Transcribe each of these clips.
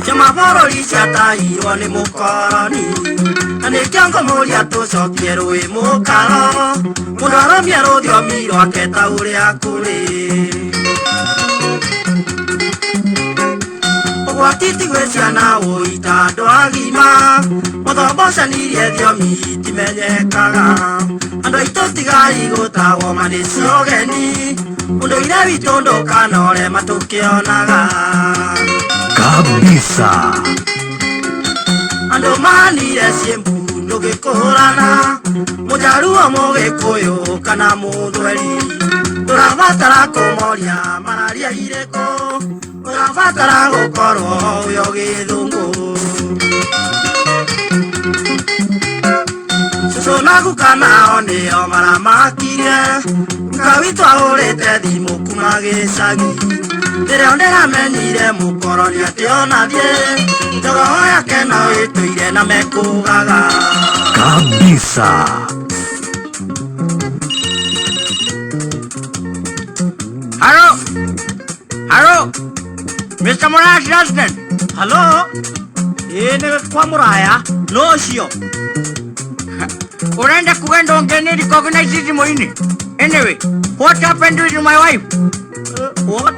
Ciama bũrũri ciatahirwo nĩ mũkoroni na nĩkĩo ngũmũria tũcokie rũĩ mũkaro mũndũ aromia rũthiomi rwake ta ũrĩa kũrĩ ũgwati ti gwĩ ciana ũita andũ agima mũthombocanirie thiomi itimenyekaga andũ aitũ tigai gũtagwo manĩ ciogeni ũndũire witũ ndũkanore matũkĩonaga Kabisa. Andũ manire ciĩmbu ndũgĩkũrana mũjaruo mũgĩkũyũ kana mũthweri tũrabatara kũmoria mararia irĩkũ ũrabatara gũkorwo ũyo gĩthũngũ cũcũ na guka nao nĩo maramakire guka witũ ahũrĩte thimũ kuma gĩcagi rĩrĩa ndĩramenyire mũkoroni atĩ onathiĩ njogoo yake no ĩtũire na mekũgaga. Kabisa. Hello? Hello? Mr. Moraes Resident? Halo ĩĩ nĩ kwa mũraya no ũcio. Ũrenda kuga ndũngĩni recognize thimũ-inĩ? Anyway, what happened with my wife? What?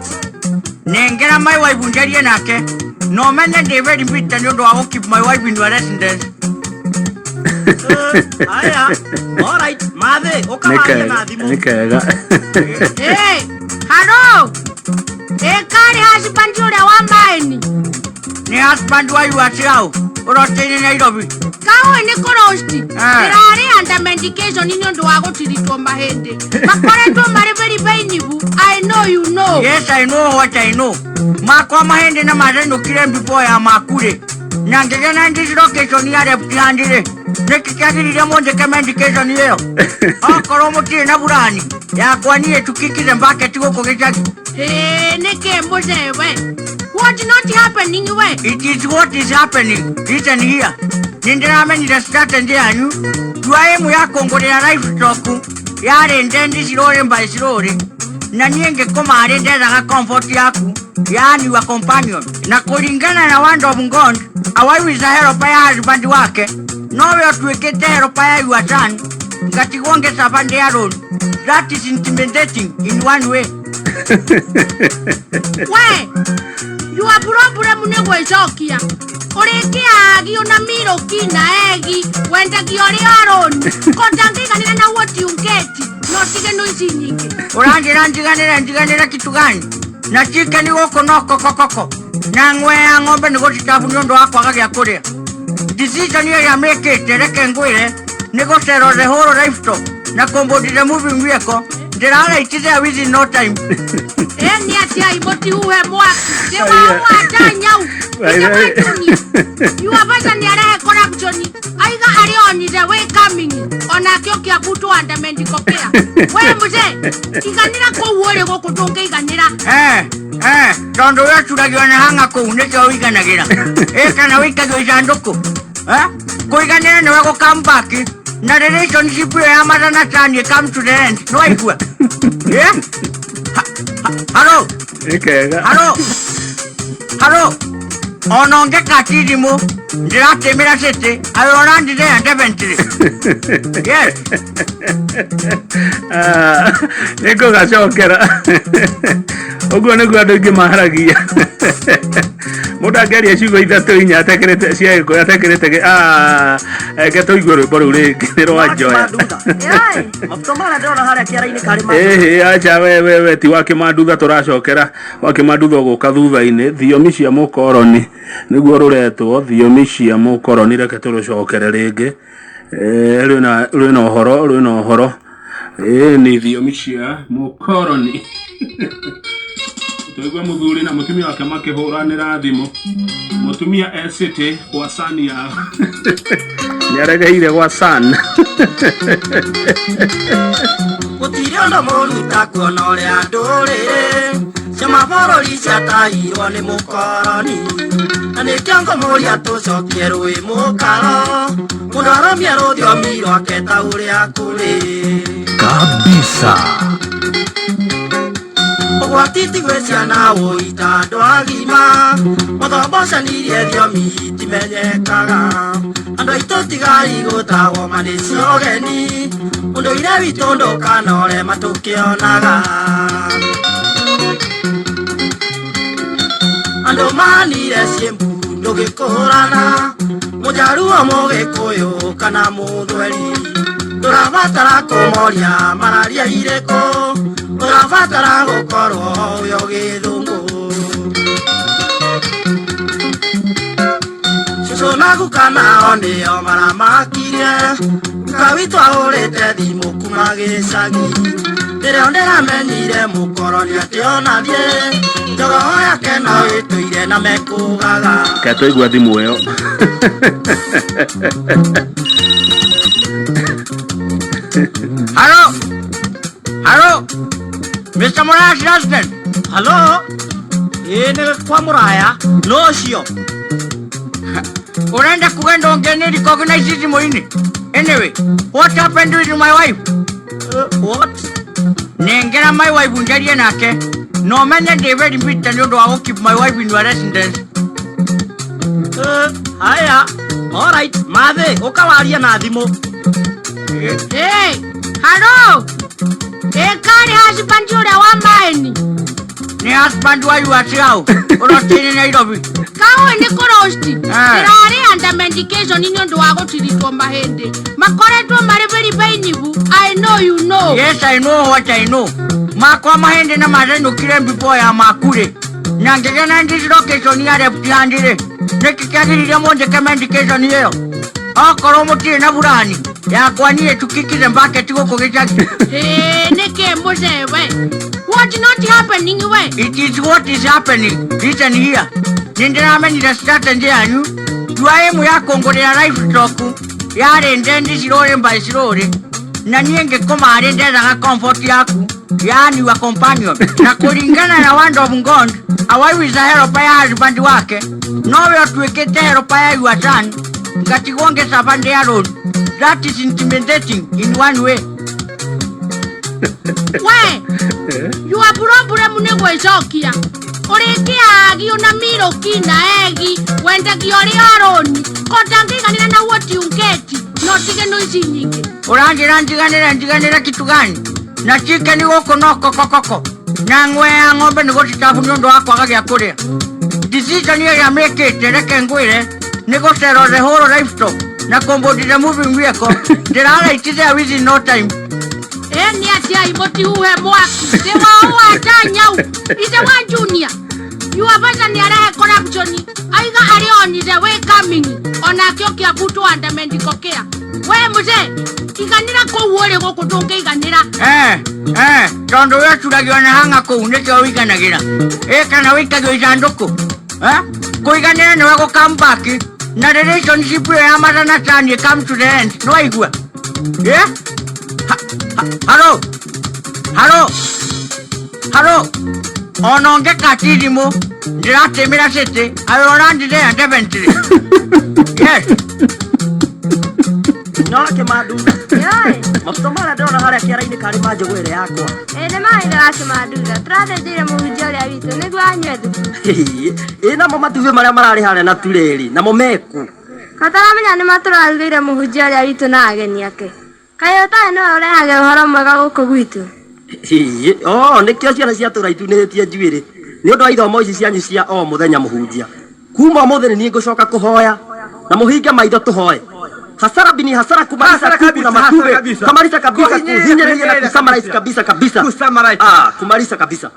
Nengera my wife njarie nake. No menye ndĩ very bitter nĩ ũndũ wa gũ keep my wife in your residence. Aya, alright, mathĩ Nĩ ũkawarie kega na thimũ. nĩ kega. Hey, halo. Ĩ karĩ husband ũrĩa wa maeni. Nĩ husband wa you atirau ũroteire Nairobi. Kaũĩ nĩ kũrosti. Eh. Ndĩrarĩ under medication nĩ ũndũ wa gũtiritwo mahĩndĩ. Makoretwo marĩ very painful. I know you know. Yes, I know what I know. Makwa mahĩndĩ na marenũkire before ya maku rĩ na ngĩgĩa na dislocation ya left hand rĩ nĩkĩ kĩagĩrĩire mũnjĩke medication ĩyo okorwo mũtirĩ na burani yakwa niĩ tukikire bucket gũkũ gĩcagi. Ĩ nĩkĩ mũzee we? What not happening we? It is what is happening. Listen here. Nĩ ndĩramenyire strategy yanyu tua ĩmwe ya kũngũrĩra livestock yarĩ ndendi cirũrĩ by cirũrĩ na niĩ ngĩkoma harĩ ndethaga comfort yaku yaani your companion na kũringana na word of God, a wife is a helper ya husband wake nowe ũtuĩkĩte helper ya your son ngatigwo ngĩcaba ndĩ alone. That is intimidating in one way. We, your problem nĩ gwĩcokia. Ũrĩkĩagio na milk na egg wendagio ũrĩ alone. Ko ndangĩiganĩra na what you get no tige no ici nyingĩ. Ũranjĩra njiganĩre njiganĩre kitu gani na chicken gũkũ no kokokoko na ng'we ya ng'ombe nĩ gũcitabu nĩ ũndũ wa kwaga gĩa kũrĩa. Decision ĩrĩa mĩkĩte reke ngwĩre nĩ gũcerwo the whole livestock na kũmbũndi the moving vehicle ndĩraraitithia there within no time. Ĩ nĩ atĩa mũtihuhe mwaki ndĩ wawata nyau. Your father nĩ arehe corruption aiga arĩ on the way coming onake ũkĩambutwo under medical care. We mũzee iganĩra kũu ũrĩ gũkũ ndũngĩiganĩra. Eh, tondũ we ũcuragio na hanga kũu nĩkĩo ũiganagĩra ĩ kana ũikagio ithandũkũ. Eh, kũiganĩra nĩwe gũ come back na relationship ĩyo ya mother na son ĩ come to the end nĩ waigua. Eh? Halo? Nĩ kega. Halo, halo, ona ũngĩkati thimũ ndĩratĩmĩra city. I will land there definitely, yes. Ah, nĩ ngũgacokera ũguo nĩguo andũ aingĩ maharagia mũndũ angĩaria ciugo ithatũ inya atekĩrĩte cia gĩkũyũ atekĩrĩte ah, reke tũigue rwĩmbo rũu rĩngĩ nĩ rwa njoya. Mabuto marĩa ndĩrona harĩa kĩara-inĩ karĩ ma Ĩhĩ, acha we we we ti wa kĩmandutha tũracokera wa kĩmandutha ũgũka thutha-inĩ thiomi cia mũkoroni nĩguo rũretwo thiomi cia mũkoroni reke tũrũcokere rĩngĩ. Eh, rwĩna ũhoro rwĩna ũhoro ĩĩ nĩ thiomi cia mũkoroni tũigua mũthuri na mũtumia wake makĩhũranĩra thimũ mũtumia e city gwa son yao nĩ aregeire gwa son. Gũtirĩ ũndũ mũru ta kuona ũrĩa ndũrĩrĩ cia mabũrũri ciatahirwo nĩ mũkoroni na nĩkĩo ngũmũria tũcokie rũĩ mũkaro mũndũ aromia rũthiomi rwake ta ũrĩa kũrĩ. Kabisa. Kabisa. Ũgwati ti gwĩ ciana wũita andũ agima mũthombocanirie thiomi itimenyekaga andũ aitũ tigai gũtagwo manĩcio ũgeni ũndũire witũ ndũkanore matũkĩonaga andũ manire ciĩmbu ndũgĩkũrana mũjaruo mũgĩkũyũ kana mũthweri ndũrabatara kũmoria mararia irĩkũ ũrabatara gũkorwo wĩ gĩthũngũ cũcũ na guka nao nĩo maramakirie guka witũ ahũrĩte thimũ kuma gĩcagi rĩrĩa ndĩramenyire mũkoroni atĩ ona thiĩ njogoo yake no ĩtũire na mekũgaga Ke twaigua thimũ ĩyo. Halo, halo, Mr. Moraes Resident. Halo, ĩĩ nĩ kwa mũraya no ũcio Unaenda kugenda ongeni recognize thimũ-inĩ. Anyway, what happened with my wife? What? Nengera my wife njarie nake. No menye ndĩ very bitter nĩ ũndũ wa gũ keep my wife in your residence. Haya, alright, mathĩ ũkawaria na thimũ. Hey, halo. Ĩ karĩ husband ũrĩa wa maeni. Nĩ husband wa you atiao. Ũrotĩire Nairobi. Kaũĩ nĩ kũrosti. Eh. Ndĩrarĩ under medication nĩ ũndũ wa gũtirikwo mahĩndĩ. Makoretwo marĩ very painful. I know you know. Yes, I know what I know. Makwa mahĩndĩ na marenũkire before ya makure. Na ngĩgĩa na dislocation ya left hand rĩ. Nĩkĩ kĩagĩrĩire mũnjĩke medication ĩyo? Okorwo mũtirĩ na burani yakwa niĩ tukikire bucket gũkũ gĩcagi. Ĩ nĩkĩ mũcee we? What not happening we? It is what is happening. Listen here. Nĩndĩramenyire strategy yanyu. Tua ĩmwe ya kũngũrĩra livestock yarĩ ndendi slowly by slowly. Na niĩ ngĩkoma harĩ ndethaga comfort yaku yaani your companion. Na kũringana na word of God, a wife is a helper ya husband wake. Nowe ũtuĩkĩte helper ya your son. Ngatigwo ngĩcaba ndĩ alone. That is intimidating in one way. We, your problem nĩ gwĩcokia. Ũrĩkĩagio na milk na egg wendagio ũrĩ alone. Ko ndangĩiganĩra na what you get no tige noise nyingĩ. Ũranjĩra njiganĩre njiganĩre kitu gani? Na chicken gũkũ no kokokoko. Na ng'we ya ng'ombe nĩ gũcitabu nĩ ũndũ wa kwaga gĩa kũrĩa. Decision ĩrĩa mĩkĩte reke ngwĩre nĩ gũcerwo the whole livestock na kũmbũndi the moving vehicle. Ndĩraraitire there within no time. Ĩ nĩ atĩa mũtihuhe mwaki. Ndĩ wao wa nyau. Ithe wa Junior. Your father nĩ arehe corruption. Aiga arĩ on the way coming. Onake ũkĩambutwo under medical care. We mũzee, iganĩra kũu ũrĩ gũkũ ndũngĩiganĩra. Eh, eh, tondũ we ũcuragio na hanga kũu nĩkĩo ũiganagĩra. Ĩ kana wĩikagio ithandũkũ. Eh? Kũiganĩra nĩwe gũ come back na relationship ĩyo ya mother na son ĩ come to the end. Nĩwaigua? Eh? Halo? Halo? Halo? Ona ũngĩkati thimũ ndĩratĩmĩra city. I will land there definitely. Yes. No Kĩmandutha. Yoi. Mabuto marĩa ndĩrona harĩa kĩara-inĩ karĩ ma njũgũ ĩrĩa yakwa. Ĩ nĩ maithe wa Kĩmandutha. Tũrathĩnjĩire mũhunjia ũrĩa witũ nĩguo anyue thubu. Ĩ namo matumbĩ marĩa mararĩ harĩa na turĩrĩ namo meku. Kataramenya nĩ matũrarugĩire mũhunjia ũrĩa witũ na ageni ake. Kaĩ ũtarĩ nĩwe ũrehage ũhoro mwega gũkũ gwitũ. Oh, nĩkĩo ciana cia tũra itunĩhĩtie njuĩrĩ nĩ ũndũ wa ithomo ici cianyu cia o mũthenya mũhunjia. Kuma ũmũthĩ nĩ niĩ ngũcoka kũhoya na mũhinge maitho tũhoe. Hasara bini hasara kumaliza Hasara kuku na kabisa, hasara matumbĩ. kabisa. Kamaliza kabisa Kuhinyĩrĩria, kuhinyĩrĩria na kuhinyĩrĩria kusummarize kabisa. kabisa kabisa. Kusummarize. Ah, kumaliza kabisa.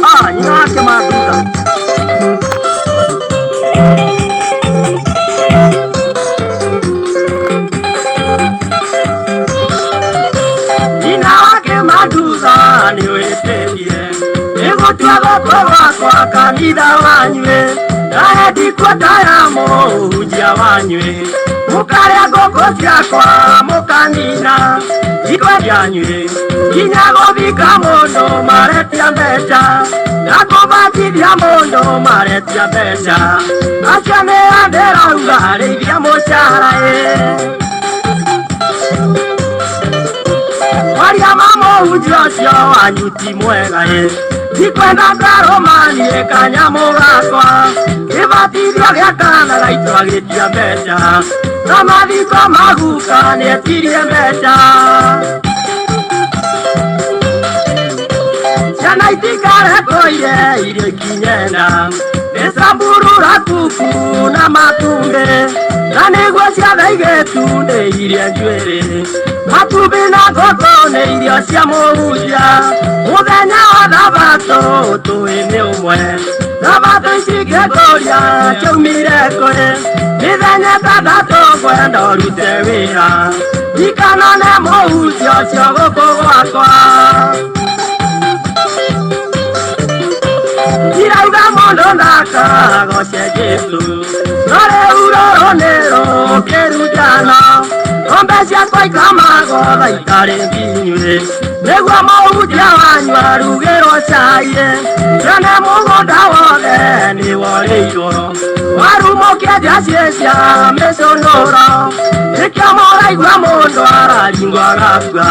Ah, nyina wake Mandutha. Nyina wake Mandutha nĩwĩtĩrie nĩgũtua gũkũ gwakwa kanitha wanyue nawe ndikuenda ya mũhunjia wanyue mũkarĩa ngũkũ ciakwa mũkanina ikwendianyue nginya gũthika mũndũ maretia mbeca na kũbatithia mũndũ maretia mbeca acio nĩ andĩrauga rĩithia mũcara ĩ. Wanyu ti mwega ĩ ndikwenda ndarũmanie kanyamũ gakwa kĩbatithio gĩa kana gaitũ agĩtia mbeca na mathiko maguka nĩetirie mbeca ciana itikarekoire irio ikinyenda nĩ samburura kuku na matumbĩ na nĩguo ciothe igĩtundĩ iria njuĩrĩ matumbĩ na ngũkũ nĩ irio cia mũhunjia mũthenya wa thabatũ tũĩ nĩ ũmwe thabatũ ici ngĩkũria ciaumire kũrĩ mĩthenya ĩtandatũ ngwenda ũrute wĩra ndikanone mũhunjia ũcio gũkũ gwakwa Irauga mũndũ ndakagoce Jesũ no rĩu rũrũ nĩ rũkĩrutana ng'ombe ciakwa ikamagwo thaa itarĩ nginyuĩ nĩguo mũhunjia wanyu arugĩrwo cai cione mũgũnda wothe nĩworĩirwo waru mũkĩenja ciĩ cia mĩcũnũro nĩkĩo mũraigua mũndũ araringwo agakua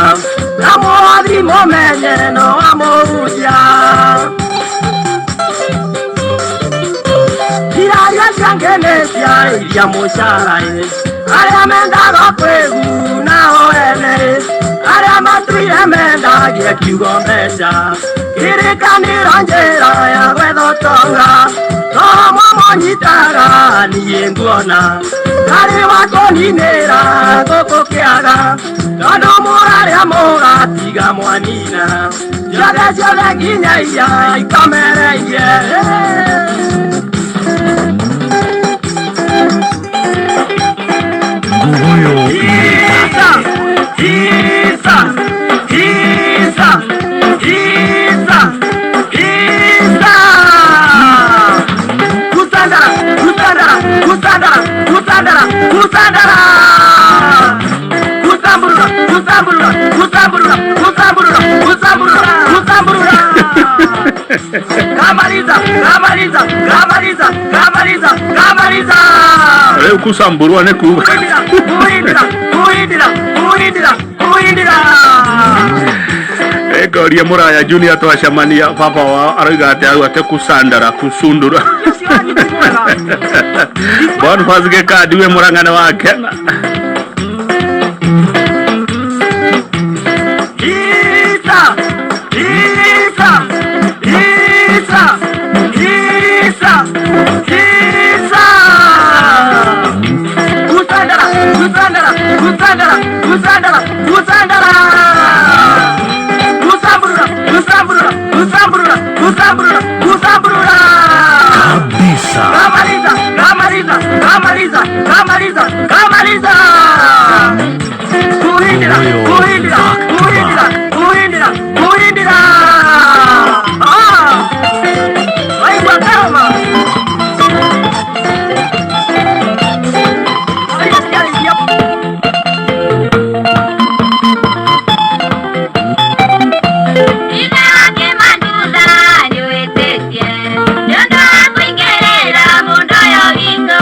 na mũhothi mũmenye no wa mũhunjia Iraria ciangĩ nĩ cia iria mũcara arĩa mendaga kwĩguna o ene arĩa matuire mendagie kiugo mbeca kĩrĩkanĩro njĩra ya gwetha ũtonga no hamwe mũnyitaga niĩ nguona harĩ wa kũninĩra gũkũ kĩaga tondũ mũrarĩa mũgatiga mwanina ciothe ciothe nginya iria ikomereirie. Isa, Isa, Isa, Isa, Isa. Kusandara, kusandara, kusandara, kusandara, kusandara. Kusamburura, kusamburura, kusamburura, kusamburura, kusamburura, kusamburura. Kamaliza, kamaliza, kamaliza, kamaliza, kamaliza. Rĩu kusamburua nĩ kuga Kuhindira, kuhindira, kuhindira, kuhindira. Ngoria Muraya Junior twacemania baba wao aroiga atĩ au atĩ kusandara kusundura Boniface Gĩkandi wĩ mũrang'ana wake. Isa, Isa, Isa, Isa, Isa. Kusandara, kusandara, kusandara, kusandara, kusandara. Kusamburura, kusamburura, kusamburura, kusamburura, kusamburura. Kabisa. Kamaliza, kamaliza, kamaliza, kamaliza, kamaliza. Kuhindira, kuhindira, kuhindira, kuhindira, kuhindira. Ah! Waigua karoma. Nĩ ũndũ wa kũingĩrĩra mũndũ ũyũ witũ.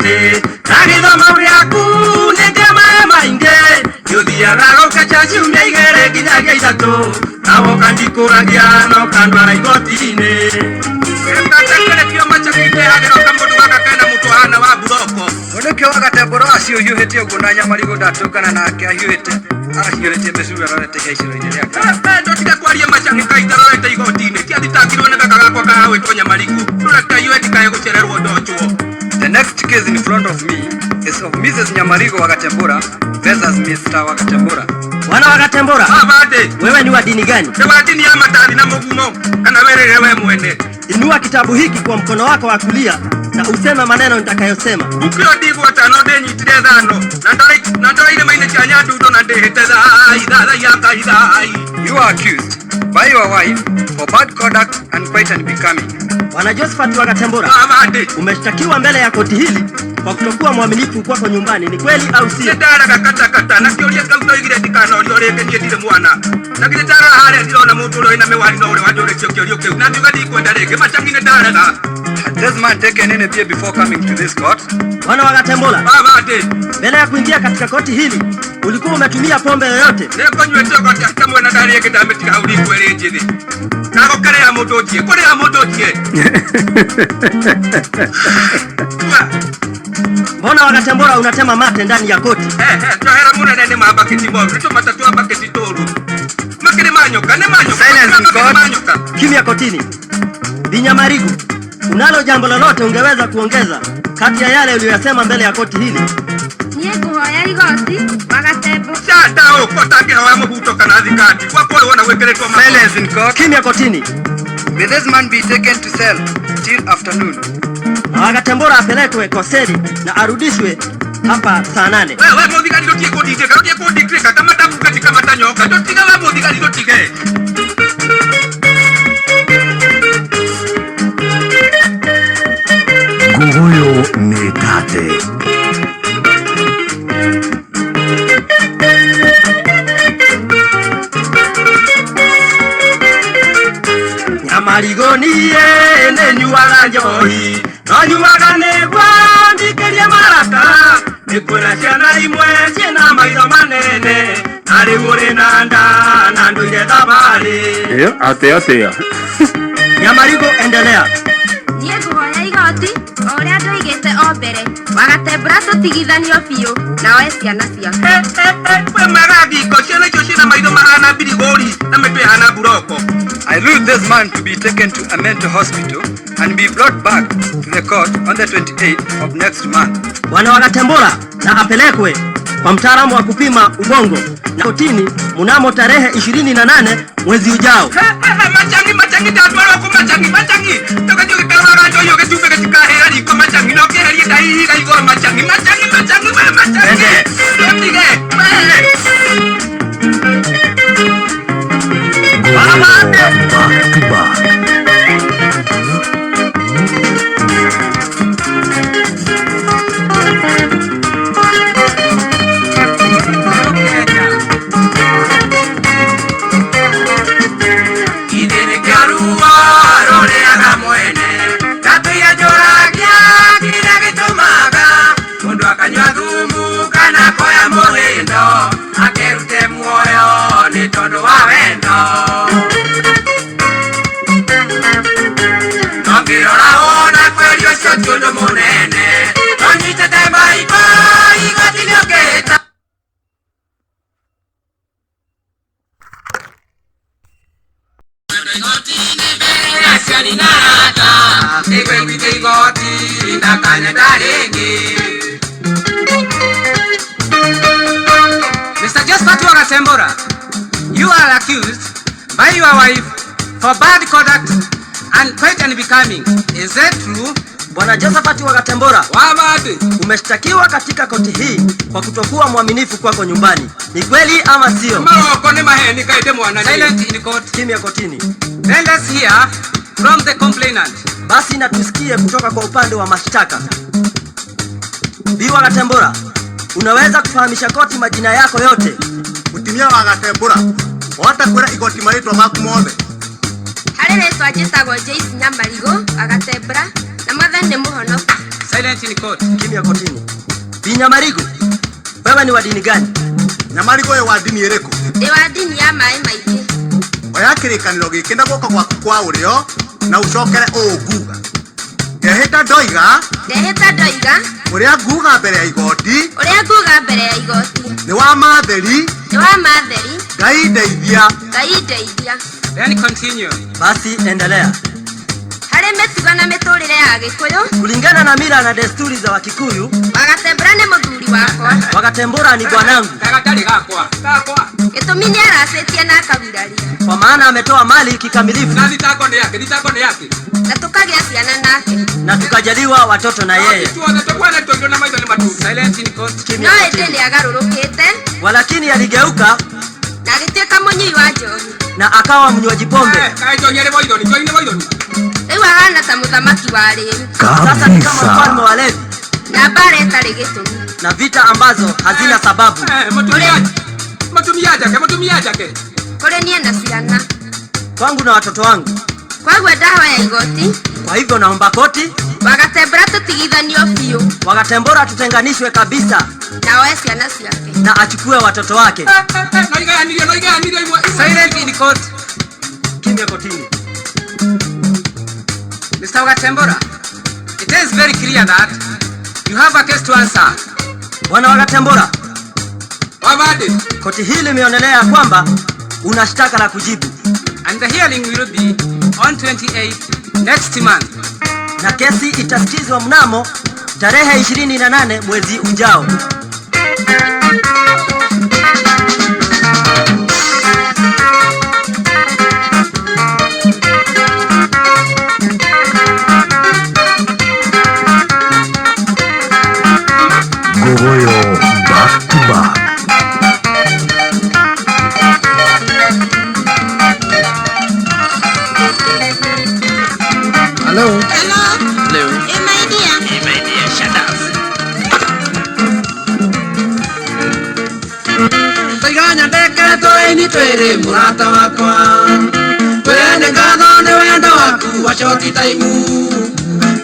igoti-inĩ na gĩthomo gĩaku nĩ kĩa maĩ maingĩ nĩũthiaga gũkecha ciumia igĩrĩ nginyagia ithatũ na woka ndikũragia no kandwara igoti-inĩ. Kĩo macakiteagĩra kamũndũ gaka kena mũtwe hana wa buroko. Nĩkĩo Wagatembũra acio hiũhĩte ũguo na Nyamarigũ ndatũngana nake ahiũhĩte arahiũrĩtie mĩcuru arorete ihaicĩro-inĩ rĩake. Ndotiga kwaria macang'i kaitarorete igoti-inĩ kĩathitangirwo nĩ gaka gakwa kahawĩtwo Nyamarigũ ndũreke iwe ndikae gũcererwo ndochwo. The next case in front of me is of Mrs. Nyamarigo Wagatembura versus Mr. Wagatembura. Bwana Wagatembura, Abande wewe ni wa dini gani? nĩ wa dini ya matathi na mũgumo kana werĩre we mwene. Inua kitabu hiki kwa mkono wako wa kulia na useme maneno nitakayosema. Bukiro ndigwata no ndĩnyitire thano na ndora irĩma-inĩ cia Nyandundo na ndĩhĩte thai thai thai thai. You are accused by your wife for bad conduct and quite unbecoming. Bwana Josephat Wagatembura, Abande umeshtakiwa mbele ya koti hili kwa kutokuwa mwaminifu kwako nyumbani. Ni kweli au sio? Nĩndaraga katakata na kĩũria kĩu ndoigire ndikanorio rĩngĩ niĩ ndirĩ mwana na githĩ ndarora harĩa ndirona mũndũ ũrĩa wĩna mĩwani no ũrĩa wanjũrĩtio kĩũrio kĩu na ngiuga ndikwenda rĩngĩ macang'i nĩndarega. Had this man taken any beer before coming to this court? Bwana Wagatembura, Abande mbele ya kuingia katika koti hili ulikuwa umetumia pombe yoyote? Nĩngũnyuĩte ũgoti kamwe na ndarĩ ĩngĩ ndamĩtiga hau riko ĩrĩ njĩthĩ nagũkĩrĩa mũndũ ũnjie kũrĩa mũndũ ũnjie. Mbona Wagatembura unatema mate ndani ya koti? Njohera mũnene nĩ ma mbaketi moru nĩ tũmata twa mbaketi tũru makĩrĩ manyoka nĩ manyoka. Silence in Makĩrĩ court. manyoka. Kimya kotini. Binyamarigu, unalo jambo lolote ungeweza kuongeza kati ya yale uliyoyasema mbele ya koti hili? Niĩ ngũhoya igoti Wagatembo. Cata ũko tangĩhoya mũbuto kana thikati gwakwa ũrĩ wona gwĩkĩrĩtwo mako. Silence in court. Kimya kotini. May this man be taken to cell till afternoon. Na Wagatembura apelekwe koseli na arudishwe hapa saa 8. We mũthigari ndũtige kũndindĩka ndũtige kũndindĩka kamata bukati kamata nyoka ndũtige we mũthigari ndũtige. Nguguyu nĩ tate. Nyamarigo niĩ nĩnyuaga njohi no nyuaga nĩguo ndikĩrie maraka nĩ kwĩna ciana imwe ciĩna maitho manene na rĩu ũrĩ na nda na ndũire thabarĩ. Ĩyo atĩa atĩa. Nyamarigo, endelea. Niĩ ngũhoya igoti o ũrĩa ndoigĩte o mbere Wagatembũra tũtigithanio biũ na oe ciana ciake. We magathingo ciana icio ciĩna maitho mahana mbirigũri na mĩtwe ĩhana mburoko. I rule this man to be taken to a mental hospital and be brought back to the court on the 28th of next month. Bwana Wagatembura na apelekwe kwa mtaalamu wa kupima ubongo na kotini mnamo tarehe 28 mwezi ujao. Macang'i macang'i ndatwarwo kũ macang'i macang'i tũgathiĩ ũgĩkarũraga njohi ũgĩcumbĩ gĩtikahĩra riko macang'i no kĩherie ndahihiga igũrũ macang'i macang'i macang'i we macang'i ndũtige we. Nguguyu back to back. Ithe nĩkĩo ruo rũrĩaga mwene ndatũire njũragia kĩrĩa gĩtũmaga mũndũ akanyua thumu kana akoya mũhĩndo akerute muoyo nĩ tondũ wa wendo. No ngĩrora wona kweri ũcio ti ũndũ mũnene no nyitĩte maitho igoti nĩũkĩte. Aciari na arata nĩngwĩgwithia igoti ndakanyenda rĩngĩ. Mr. Josephat Wagatembura, you are accused by your wife for bad conduct and quite unbecoming. Is that true? Bwana Josephat Wagatembura, Wabade umeshtakiwa katika koti hii kwa kutokuwa mwaminifu kwako nyumbani. Ni kweli ama sio? Maroko nĩ maheni kaĩ ndĩ mwana niĩ. Silent in court. Kimya kotini. Then let's hear from the complainant. Basi na tusikie kutoka kwa upande wa mashtaka. Bi Wagatembura, unaweza kufahamisha koti majina yako yote? Mutumia Wagatembura, wahota kwĩra igoti marĩtwa maku mothe? Harĩ rĩtwa njĩtagwo Joyce Nyamarigũ Wagatembũra na mwathani nĩ mũhonoku. Silent in court. Kimya kotini. Binyamarigo, wewe ni wa dini gani? Nyamarigo we wa dini ĩrĩkũ? Ndĩ wa ndini ya maĩ maingĩ. Oya kĩrĩkanĩro gĩkĩ na guoko gwaku kwa ũrĩo na ũcokere ũũ nguga. Ndehĩta ndoiga Ndehĩta ndoiga ũrĩa nguga mbere ya igoti ũrĩa nguga mbere ya igoti nĩ wa matheri. Nĩ wa matheri. Ngai ndeithia. Ngai ndeithia. Then continue. Basi endelea. Harĩ mĩtugo na mĩtũrĩre ya Gĩkũyũ, Kulingana na mila na desturi za Wakikuyu, Wagatembũra nĩ mũthuri wakwa. Wagatembũra ni bwanangu, Gagatari gakwa. Gakwa. Gĩtũmi nĩ aracĩtie na akaguraria kwa maana ametoa mali kikamilifu Na thitango nĩ yake, thitango nĩ yake. Na tũkagĩa ciana nake. Na tukajaliwa watoto na yeye. Tuone tuone tuone na maitho nĩ matu. Silent in court. Kimya No ĩndĩ kotini. nĩ agarũrũkĩte Walakini aligeuka na agĩtuĩka mũnyui wa njohi. Na akawa mnywaji pombe. Kaĩ njohi arĩ boithoni, njohi nĩ boithoni. Rĩu ahana ta mũthamaki wa rĩu Sasa ni kama mfalme Kabisa. wa levi na mbara ĩtarĩ gĩtũmi. Na vita ambazo hazina sababu. Eh, mũtumia. Mũtumia njake, mũtumia njake. Kũrĩ niĩ na ciana. Kwangu na watoto wangu. Kwaguo ndahoya igoti. Kwa hivyo naomba koti, Wagatembũra tũtigithanio biũ Wagatembora tutenganishwe kabisa na oe ciana ciake. Na achukue watoto wake. No igayanĩrio, no igayanĩrio imwe. Silent in court. Kimya kotini. Mr. Wagatembora, it is very clear that you have a case to answer. Bwana Wagatembora, Wavade. Koti hili limeonelea kwamba una shtaka la kujibu. And the hearing will be on 28 next month. Na kesi itasikizwa mnamo tarehe 28 mwezi ujao. Gogoyo back to back. Hello. Hello. Hello. Hey, my dear. Hey, my dear, shut up. Taiganya ndekere tũraini twĩrĩ mũrata wakwa kwĩre nĩ ngatho nĩ wendo waku wa short time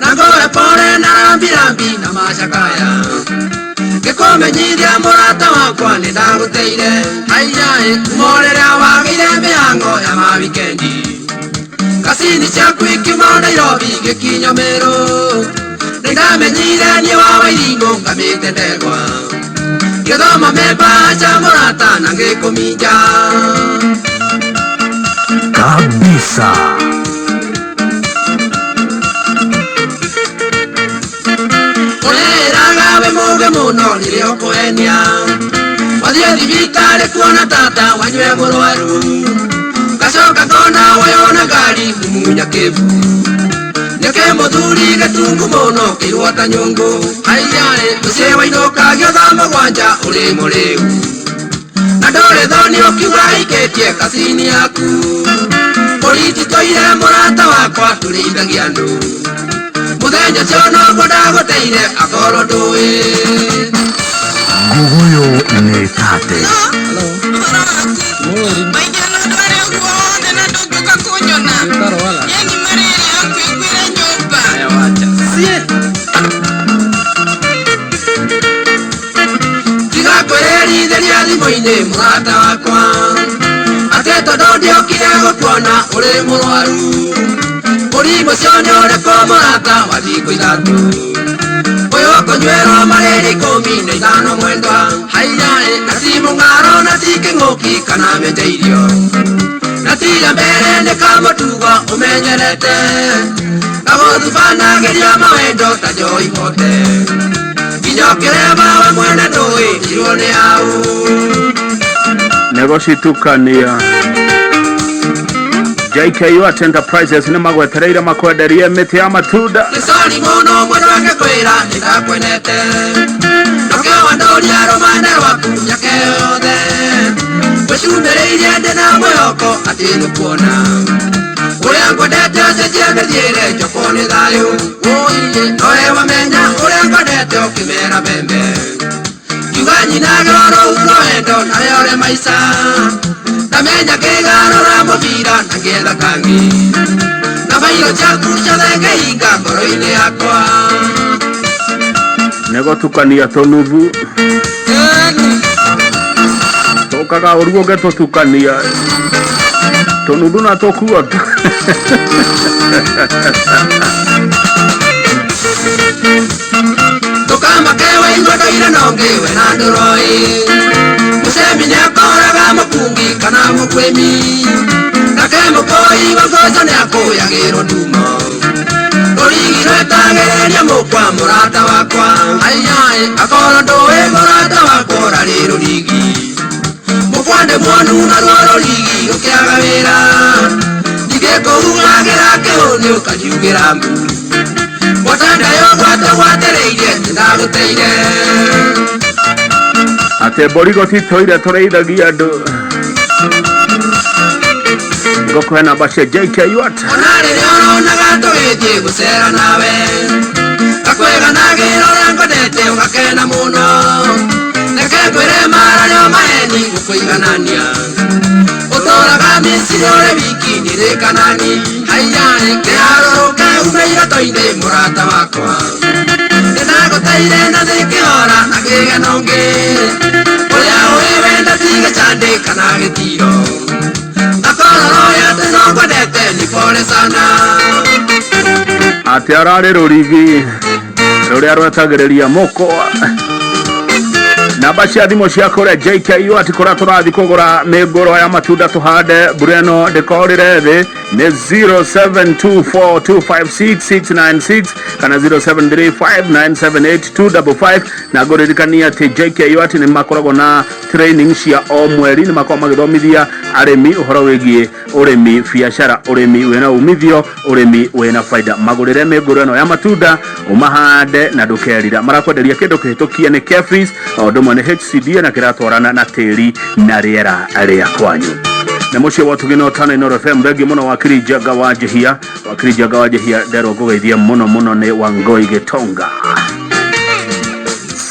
na ngũre pore na rambirambi na macakaya ngĩkũmenyithia mũrata wakwa nĩ ndagũteire haiyaĩ kuma rĩrĩa wagĩire mĩhango ya mawikendi kacini ciaku ikiuma Nairobi gĩkinya Meru nĩ ndamenyire niĩ wa Wairingũ ngamĩte ndegwa ngĩthoma memba cha mũrata na ngĩkũminja. Kabisa. Ũrĩraga wĩ mũgĩ mũno rĩrĩa ũkũhenia wathiĩ thibitarĩ kuona tata wanyue mũrwaru ngacoka ngona woywo na ngari mumunya kĩbu nĩkĩ mũthuri gĩtungu mũno kĩirwo ta nyũngũ haiyaĩ mũciĩ wainũkagio thaa mũgwanja ũrĩ mũrĩu na ndũrĩ thoni ũkiuga ikĩtie kacini yaku borithi tũire mũrata wakwa tũrĩithagia andũ mũthenya ũcio noguo ndagũteire akorwo ndũĩ. Gogoyo nĩ tate. Tiga kwĩrerithĩria thimũ-inĩ mũrata wakwa atĩ tondũ ndiokire gũkuona ũrĩ mũrwaru mũrimũ ũcio nĩ ũrĩkũ mũrata wa thikũ ithatũ ũyũ ũkũnyuĩrwo marĩrĩ 15 mwendwa haiyaĩ na ti mũng'aro na ti kĩng'ũki kana mĩte irio na tiga mbere nĩ kamũtugo ũmenyerete gagũthubanagĩria mawendo ta njoi bote nginya ũkĩrema we mwene ndũĩ irwo nĩ au. Negocitukania JKUAT Enterprises nĩ magwetereire makwenderie mĩtĩ ya matunda. Nĩ sori mũno mwendwa ngĩkwĩra nĩ ndakwendete nokĩo wandũria rũmane rwaku mĩaka yothe ngwĩcumĩrĩirie ndĩna mwĩhoko atĩ nĩkuona ũrĩa ngwendete ũcenjie mĩthiĩre njokwo nĩ thayũ ũiye nowe wamenya ũrĩa ngwendete ũkĩmera mbembe kiuga nyinage rũu rwendo narĩo rĩ maica ndamenya kĩgarũra mũbira na ngĩetha kangĩ na bairo ciaku ciothe ngĩhinga ngoro-inĩ yakwa. Nĩ gũtukania tũnuthu. Tũkaga ũru ũngĩtũtukania. Tũnuthu na tũkuota. Ndũkamake waigua ndoire no ngĩwe na ndũroi mũcemi nĩakoraga mũkungi kana mũkwĩmi nake mũkoi wa ngoco nĩakũyagĩrwo ndumo rũrigi rwetagĩrĩria mũkwa mũrata wakwa aiyaĩ akorwo ndũĩ mũrata wakwa ũrarĩ rũrigi mũkwa ndĩ muonu naruo rũrigi rũkĩaga wĩra ndingĩkũhuhagĩra kĩhũ ũkanjugĩra mbu Watandayo gwate gwatereirie ndagũteire Atĩ mbũri gũtitũire tũrĩithagia andũ. Ngũkũhe namba cia JK Watt. Ona rĩrĩa ũronaga tũgĩthiĩ gũcera nawe ngakweganagĩra ũrĩa ngondete ũgakena mũno reke ngwĩre marario maheni gũkũiganania ũtũraga Misiri ũrĩ wiki nĩrĩ Kanani haiya kĩharũrũke ume iroto-inĩ mũrata wakwa nĩndagũteire na thĩkĩhora na kĩgeno ngĩ ũrĩa ũĩ wenda ti gĩcandĩ kana gĩtiro akororo atĩ no ngwendete ni pole sana. Atĩ ararĩ rũrigi rũrĩa rwetagĩrĩria mũkwa. Namba cia thimũ cia kũrĩa JKU atĩ kũrĩa tũrathiĩ kũgũra mĩngũrwa ya matunda tũhande mbura ĩno ndĩkorĩre thĩ nĩ 0724256696 kana 0735978255 na ngũririkania atĩ JKU atĩ nĩ makoragwo na training cia o mweri nĩ makoragwo magĩthomithia arĩmi ũhoro wĩgiĩ ũrĩmi biacara ũrĩmi wĩna umithio ũrĩmi wĩna baida magũrĩre mĩngũrwa ĩno ya matunda ũmahande na ndũkerira marakwenderia kĩndũ kĩhĩtũkie nĩ KEPHIS o ũndũ ũmwe nĩ HCD na kĩratwarana na tĩri na rĩera rĩa kwanyu na mũciĩ wa Ũtugi na Ũtana Inooro FM thengiũ mũno wakiri Njenga wa Njihia wakiri Njenga wa Njihia nderwo ngũgeithie mũno mũno nĩ Wangoi Gĩtonga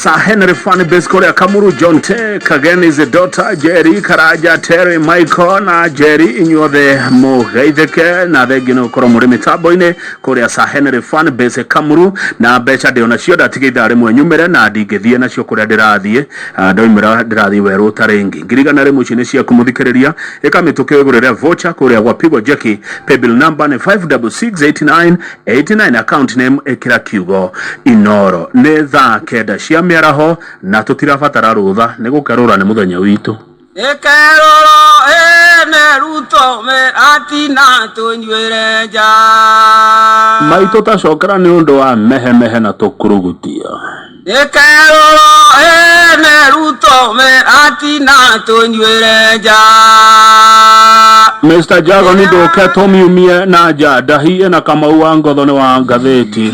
Sir Henry Funny Base kũrĩa Kamuru John T Kageni Zedota Jerry Karaja Terry Michael na Jerry inyuothe mũgeithĩke na thengiũ nĩ gũkorwo mũrĩ mĩtambo-inĩ kũrĩa Sir Henry Funny Base Kamuru na mbeca ndĩ onacio ndatiga ithaa rĩmwe nyumĩre na ndingĩthiĩ nacio kũrĩa ndĩrathiĩ ndoimĩra ndĩrathiĩ werũ ũtarĩ ngĩ ngiri igana rĩmwe ici nĩ ciaku mũthikĩrĩria ĩka mĩtũkĩ wĩgũrĩre voucher kũrĩa gwa Pigwo Jeki paybill number nĩ 5668989 account name ĩkĩra kiugo Inooro nĩ thaa kenda cia mĩaraho na tũtirabatara rũtha nĩ gũkerũra nĩ mũthenya witũ. Ĩkerũro ĩmeruto meratina tũnyuĩre nja Maitũ tacokera nĩ ũndũ wa mehemehe na tũkurugutia. Ĩkerũro ĩmeruto meratina tũnyuĩre nja Mr. Jago nĩ ndũke tũmiumie na nja ndahi na Kamau wa Ngotho nĩ wa ngathĩti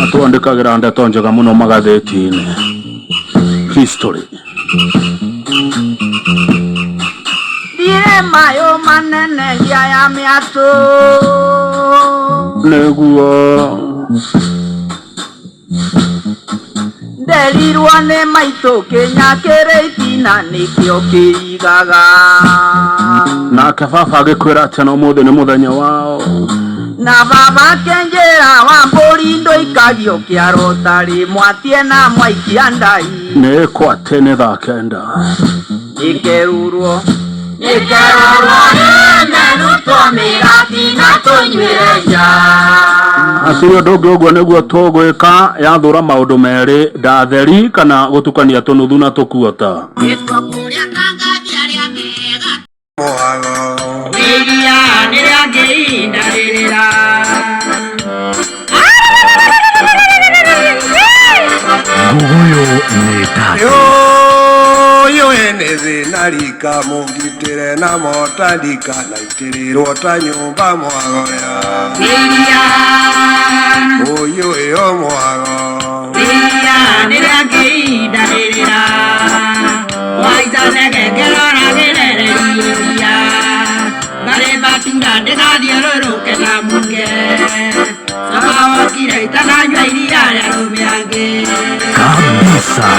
atwandĩkagĩra ndeto njega mũno magathĩti-inĩ history Ndirĩ mayũ manene ngia ya mĩatũ nĩguo nderirwo nĩ maitũ kĩnya kĩrĩ itina nĩkĩo kĩigaga nake baba agĩkwĩra atĩ na ũmũthĩ nĩ mũthenya wao na baba akĩnjĩra wa mbũri ndũikagio kĩaro tarĩ mwatie na mwaikia ndai nĩ kwatĩ nĩ thaa kenda ĩkerurwo Ĩkerũrwo ĩmerutwo mĩratina tũnyuĩre nja hatirĩ ũndũ ũngĩ ũguo nĩguo tũgwĩka yathũra maũndũ merĩ ndatheri kana gũtukania tũnuthu na tũkuota iria nĩrĩa ngĩindarĩrĩra Nguguyo nĩ tate Ũyũ ene thĩna rika mũngitĩre na mota ndikanaitĩrĩrwo ta nyũmba mwagoya iria Ũyũ ĩyo mwago iria nĩrĩa ngĩindarĩrĩra waicanege ngĩrora gĩrereiria ngarĩ matura ndĩgathiũrũrũke na muke cama wokire itananyua iria rĩa arũme angĩ kabisa.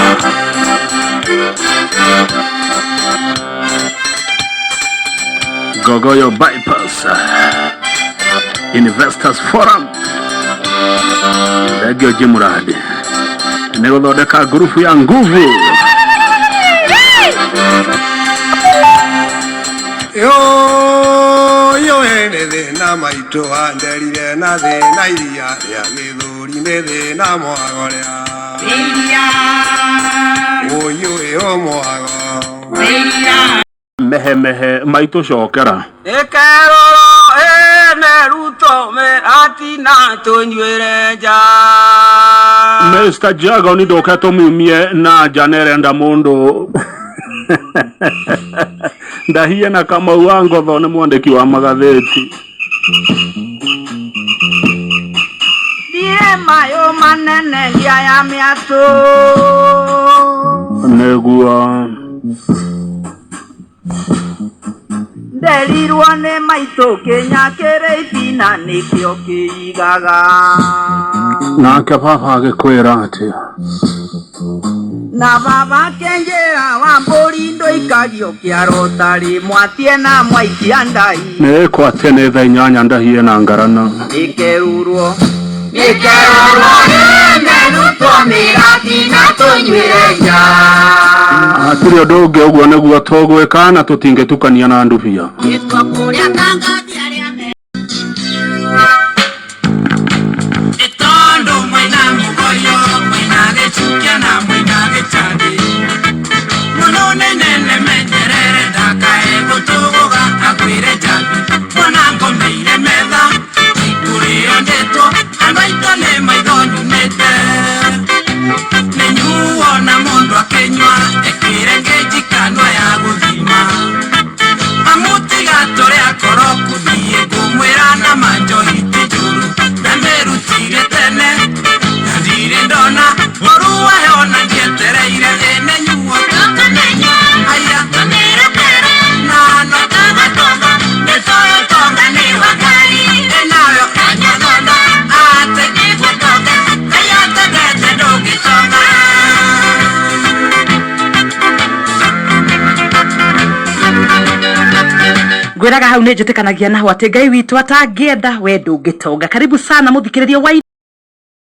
Gogoyo Bypass Investors Forum thengio Jimuradi Nĩ gũthondeka ngurubu ya nguvu. Yo nĩ thĩna maitũ anderire na thĩna iria rĩa gĩthũri nĩ thĩna mwagorea ũyũ ĩyo mwago. Mehe mehe maitũ cokera. Ĩkerũrũ ĩne ruto mĩratina tũnyuĩre nja. Mr. Jago ni ndoka tũmiumie na nja nĩrenda mũndũ ndahie na Kamau wa Ngotho nĩ mwandĩki wa magathĩti. Thiĩ mayũ manene ngia ya mĩatũ. Nĩguo. Nderirwo nĩ maitũ kĩnya kĩrĩ itina nĩkĩo kĩigaga. Nake baba agĩkwĩra atĩa? Na baba akĩnjĩra wa mbũri ndũikagio kĩaro tarĩ mwatie na mwaikia ndai. Nĩ kwate nĩ thaa 8 ndahie na ngarana. Nĩkerurwo nĩkerurwo nĩmerutwo mĩratina tũnyuĩre nja. Hatirĩ ũndũ ũngĩ ũguo nĩguo tũgwĩka na tũtingĩtukania na ndubia. Itondo mwena mugoyo mwena gĩcukia na mwena gĩcandi mũno nene menyerere ndakae gũtũgũga akwĩre njambi mwana ngomeire metha ikũrĩo ndĩtwo andũ aitũ nĩ maitho nyumĩte nĩ nyuo na mũndũ akĩnyua ĩkĩre ngĩnjikanua ya gũthima amutiga tũrĩa koroku thiĩ ngũmwĩra na manjohi ti njũru ndamĩrutire tene na ndirĩ ndona ũru wayo na ndietereire ĩne nyuo aya nano nĩtũtonga nĩ wakari ĩnayo kanyathondo atĩ kayatendete ndũngĩtonga. Ngwĩraga hau nĩ njĩtĩkanagia naho atĩ Ngai witũ atangĩenda we ndũngĩtonga. Karibu sana mũthikĩrĩria wa